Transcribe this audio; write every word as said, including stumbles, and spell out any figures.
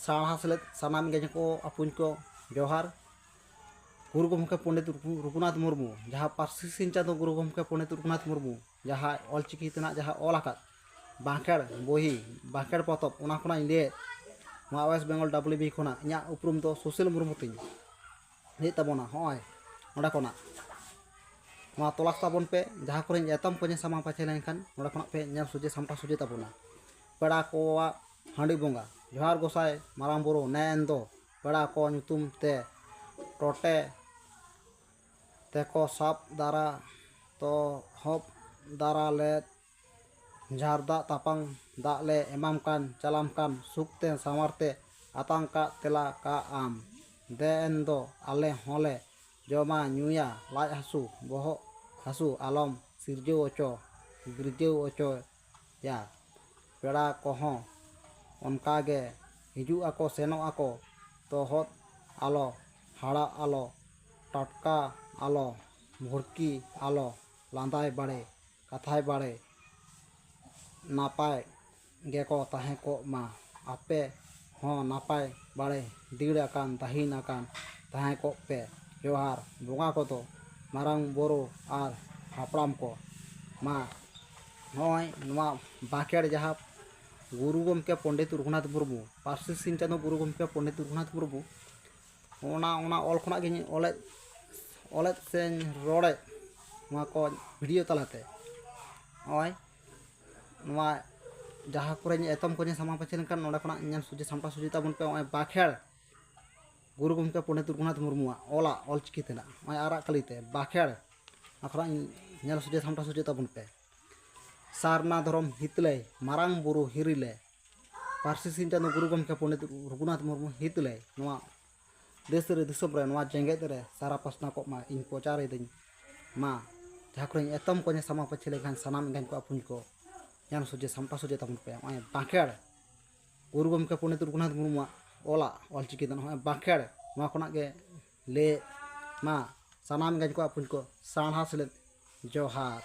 ᱥᱟᱶᱦᱟ ᱥᱮᱞᱮᱫ ᱥᱟᱱᱟᱢ ᱜᱮ ᱠᱚ ᱟᱹᱯᱩᱧ ᱠᱚ ᱡᱚᱦᱟᱨ᱾ ᱜᱩᱨᱩ ᱜᱚᱢᱠᱮ ᱯᱚᱱᱰᱤᱛ ᱨᱚᱜᱷᱩᱱᱟᱛᱷ ᱢᱩᱨᱢᱩ, ᱡᱟᱦᱟᱸ ᱯᱟᱹᱨᱥᱤ ᱥᱤᱧ ᱪᱟᱸᱫᱳ ᱜᱩᱨᱩ ᱜᱚᱢᱠᱮ ᱯᱚᱱᱰᱤᱛ ᱨᱚᱜᱷᱩᱱᱟᱛᱷ ᱢᱩᱨᱢᱩ, ᱡᱟᱦᱟᱸ ᱚᱞᱪᱤᱠᱤ ᱛᱮᱱᱟᱜ ᱡᱟᱦᱟᱸ ᱚᱞ ᱟᱠᱟᱫ ᱵᱟᱸᱠᱷᱮᱲ ᱵᱚᱦᱤ, ᱵᱟᱸᱠᱷᱮᱲ ᱯᱚᱛᱚᱵ, ᱚᱱᱟ ᱠᱷᱚᱱᱟᱜ ᱤᱧ ᱞᱟᱹᱭᱮᱫ, ᱱᱚᱣᱟ ᱳᱭᱮᱥᱴ ᱵᱮᱝᱜᱚᱞ ᱰᱟᱵᱞᱤᱭᱩ ᱵᱤ ᱠᱷᱚᱱᱟᱜ ᱤᱧᱟᱹᱜ ᱩᱯᱨᱩᱢ ᱫᱚ ᱥᱩᱥᱤᱞ ᱢᱩᱨᱢᱩ ᱛᱤᱧ ᱞᱟᱹᱭᱮᱫ ᱛᱟᱵᱚᱱᱟ᱾ ᱦᱚᱸᱜᱼᱚᱭ ᱱᱚᱸᱰᱮ ᱠᱷᱚᱱᱟᱜ ᱱᱚᱣᱟ ᱛᱚᱞᱟᱥ ᱛᱟᱵᱚᱱ ᱯᱮ, ᱡᱟᱦᱟᱸ ᱠᱚᱨᱮᱧ ᱮᱛᱚᱢ ᱠᱚᱧᱮ ᱥᱟᱢᱟᱝ ᱯᱟᱪᱷᱮ ᱞᱮᱱᱠᱷᱟᱱ ᱱᱚᱸᱰᱮ ᱠᱷᱚᱱᱟᱜ ᱯᱮ ᱧᱮᱞ ᱥᱚᱡᱷᱮ ᱥᱟᱢᱴᱟᱣ ᱥᱚᱡᱷᱮ ᱛᱟᱵᱚᱱᱟ᱾ ᱯᱮᱲᱟ ᱠᱚᱣᱟᱜ ᱦᱟᱺᱰᱤ ᱵᱚᱸᱜᱟ, ᱡᱚᱦᱟᱨ ᱜᱚᱸᱥᱟᱭ ᱢᱟᱨᱟᱝ ᱵᱩᱨᱩ ᱱᱮ ᱮᱱ ᱫᱚ, ᱯᱮᱲᱟ ᱠᱚ ᱧᱩᱛᱩᱢ ᱛᱮ ᱴᱚᱴᱮ ᱛᱮᱠᱚ ᱥᱟᱵ ᱫᱟᱨᱟ ᱛᱚᱦᱚᱵ ᱫᱟᱨᱟ ᱞᱮᱫ, ᱡᱷᱟᱨ ᱫᱟᱜ ᱛᱟᱯᱟᱝ ᱫᱟᱜ ᱞᱮ ᱮᱢᱟᱢ ᱠᱟᱱ, ᱪᱟᱞᱟᱢ ᱠᱟᱱ ᱥᱩᱠ ᱛᱮ ᱥᱟᱶᱟᱨ ᱛᱮ ᱟᱛᱟᱝ ᱠᱟᱜ ᱛᱮᱞᱟ ᱠᱟᱜ ᱟᱢ᱾ ᱫᱮ ᱮᱱ ᱫᱚ ᱟᱞᱮ ᱦᱚᱸᱞᱮ ᱡᱚᱢᱟ ᱧᱩᱭᱟ, ᱞᱟᱡ ᱦᱟᱹᱥᱩ ᱵᱚᱦᱚᱜ ᱦᱟᱹᱥᱩ ᱟᱞᱚᱢ ᱥᱤᱨᱡᱟᱹᱣ ᱚᱪᱚ, ᱜᱤᱨᱡᱟᱹᱣ ᱚᱪᱚᱭᱟ᱾ ᱯᱮᱲᱟ ᱠᱚᱦᱚᱸ ᱚᱱᱠᱟ ᱜᱮ ᱦᱤᱡᱩᱜ ᱟᱠᱚ ᱥᱮᱱᱚᱜ ᱟᱠᱚ, ᱛᱚᱦᱚᱫ ᱟᱞᱚ, ᱦᱟᱲᱟᱜ ᱟᱞᱚ, ᱴᱟᱴᱠᱟ ᱟᱞᱚ, ᱵᱷᱩᱲᱠᱤ ᱟᱞᱚ, ᱞᱟᱸᱫᱟᱭ ᱵᱟᱲᱮ, ᱠᱟᱛᱷᱟᱭ ᱵᱟᱲᱮ, ᱱᱟᱯᱟᱭ ᱜᱮᱠᱚ ᱛᱟᱦᱮᱸ ᱠᱚᱜ ᱢᱟ᱾ ᱟᱯᱮ ᱦᱚᱸ ᱱᱟᱯᱟᱭ ᱵᱟᱲᱮ, ᱫᱤᱲ ᱟᱠᱟᱱ ᱫᱟᱹᱦᱤᱱ ᱟᱠᱟᱱ ᱛᱟᱦᱮᱸ ᱠᱚᱜ ᱯᱮ᱾ ᱡᱚᱦᱟᱨ ᱵᱚᱸᱜᱟ ᱠᱚᱫᱚ, ᱢᱟᱨᱟᱝ ᱵᱳᱨᱳ ᱟᱨ ᱦᱟᱯᱲᱟᱢ ᱠᱚ᱾ ᱢᱟ ᱱᱚᱜᱼᱚᱭ ᱱᱚᱣᱟ ᱵᱟᱸᱠᱷᱮᱲ ᱡᱟᱦᱟᱸ ᱜᱩᱨᱩ ᱜᱚᱢᱠᱮ ᱯᱚᱱᱰᱤᱛ ᱨᱚᱜᱷᱩᱱᱟᱛᱷ ᱢᱩᱨᱢᱩ, ᱯᱟᱹᱨᱥᱤ ᱥᱤᱧ ᱪᱟᱸᱫᱳ ᱜᱩᱨᱩ ᱜᱚᱢᱠᱮ ᱯᱚᱱᱰᱤᱛ ᱨᱚᱜᱷᱩᱱᱟᱛᱷ ᱢᱩᱨᱢᱩ, ᱚᱱᱟ ᱚᱱᱟ ᱚᱞ ᱠᱷᱚᱱᱟᱜ ᱜᱤᱧ ᱚᱞᱮᱫ ᱚᱞᱮᱫ ᱥᱮᱧ ᱨᱚᱲᱮᱫ ᱱᱚᱣᱟ ᱠᱚ ᱵᱷᱤᱰᱤᱭᱳ ᱛᱟᱞᱟᱛᱮ᱾ ᱱᱚᱜᱼᱚᱭ ᱱᱚᱣᱟ ᱡᱟᱦᱟᱸ ᱠᱚᱨᱮᱧ ᱮᱛᱚᱢ ᱠᱚᱧᱮ ᱥᱟᱢᱟᱝ ᱯᱟᱪᱷᱮ ᱞᱮᱱᱠᱷᱟᱱ ᱱᱚᱸᱰᱮ ᱠᱷᱚᱱᱟᱜ ᱧᱮᱞ ᱥᱚᱡᱷᱮ ᱥᱟᱢᱴᱟᱣ ᱥᱚᱡᱷᱮ ᱛᱟᱵᱚᱱ ᱯᱮ᱾ ᱱᱚᱜᱼᱚᱭ ᱵᱟᱸᱠᱷᱮᱲ ᱜᱩᱨᱩ ᱜᱚᱢᱠᱮ ᱯᱚᱱᱰᱤᱛ ᱨᱚᱜᱷᱩᱱᱟᱛᱷ ᱢᱩᱨᱢᱩᱣᱟᱜ ᱚᱞᱟᱜ ᱚᱞᱪᱤᱠᱤ ᱛᱮᱱᱟᱜ ᱱᱚᱜᱼᱚᱭ ᱟᱨᱟᱜ ᱠᱟᱹᱞᱤ ᱛᱮ ᱵᱟᱸᱠᱷᱮᱲ, ᱚᱱᱟ ᱠᱷᱚᱱᱟᱜ ᱧᱮᱞ ᱥᱚᱡᱷᱮ ᱥᱟᱢᱴᱟᱣ ᱥᱚᱡᱷᱮ ᱛᱟᱵᱚᱱ ᱯᱮ᱾ ᱥᱟᱨᱱᱟ ᱫᱷᱚᱨᱚᱢ ᱦᱤᱛᱞᱟᱹᱭ, ᱢᱟᱨᱟᱝ ᱵᱩᱨᱩ ᱦᱤᱨᱤᱞᱮ, ᱯᱟᱹᱨᱥᱤ ᱥᱤᱧ ᱪᱟᱸᱫᱳ ᱜᱩᱨᱩ ᱜᱚᱢᱠᱮ ᱯᱚᱱᱰᱤᱛ ᱨᱚᱜᱷᱩᱱᱟᱛᱷ ᱢᱩᱨᱢᱩ ᱦᱤᱛᱞᱟᱹᱭ, ᱱᱚᱣᱟ ᱫᱮᱥ ᱨᱮ ᱫᱤᱥᱚᱢ ᱨᱮ ᱱᱚᱣᱟ ᱡᱮᱜᱮᱛ ᱨᱮ ᱥᱟᱨᱟ ᱯᱟᱥᱱᱟᱣ ᱠᱚᱜ ᱢᱟ᱾ ᱤᱧ ᱯᱨᱚᱪᱟᱨ ᱮᱫᱟᱹᱧ ᱢᱟ, ᱡᱟᱦᱟᱸ ᱠᱚᱨᱮᱧ ᱮᱛᱚᱢ ᱠᱚᱧᱮ ᱥᱟᱢᱟᱝ ᱯᱟᱹᱪᱷᱤ ᱞᱮᱱᱠᱷᱟᱱ ᱥᱟᱱᱟᱢ ᱮᱸᱜᱟᱧ ᱠᱚ ᱟᱹᱯᱩᱧ ᱠᱚ ᱧᱟᱢ ᱥᱚᱡᱷᱮ ᱥᱟᱢᱴᱟᱣ ᱥᱚᱡᱷᱮ ᱛᱟᱵᱚᱱ ᱯᱮ᱾ ᱱᱚᱜᱼᱚᱭ ᱵᱟᱸᱠᱷᱮᱲ ᱜᱩᱨᱩ ᱜᱚᱢᱠᱮ ᱯᱚᱱᱰᱤᱛ ᱨᱚᱜᱷᱩᱱᱟᱛᱷ ᱢᱩᱨᱢᱩᱣᱟᱜ ᱚᱞᱟᱜ ᱚᱞᱪᱤᱠᱤ ᱫᱚ ᱱᱚᱜᱼᱚᱭ ᱵᱟᱸᱠᱷᱮᱲ, ᱱᱚᱣᱟ ᱠᱷᱚᱱᱟᱜ ᱜᱮ ᱞᱟᱹᱭ ᱢᱟ ᱥᱟᱱᱟᱢ ᱮᱸᱜᱟᱧ ᱠᱚ ᱟᱹᱯᱩᱧ ᱠᱚ ᱥᱟᱨᱦᱟᱣ ᱥᱮᱞᱮᱫ ᱡᱚᱦᱟᱨ᱾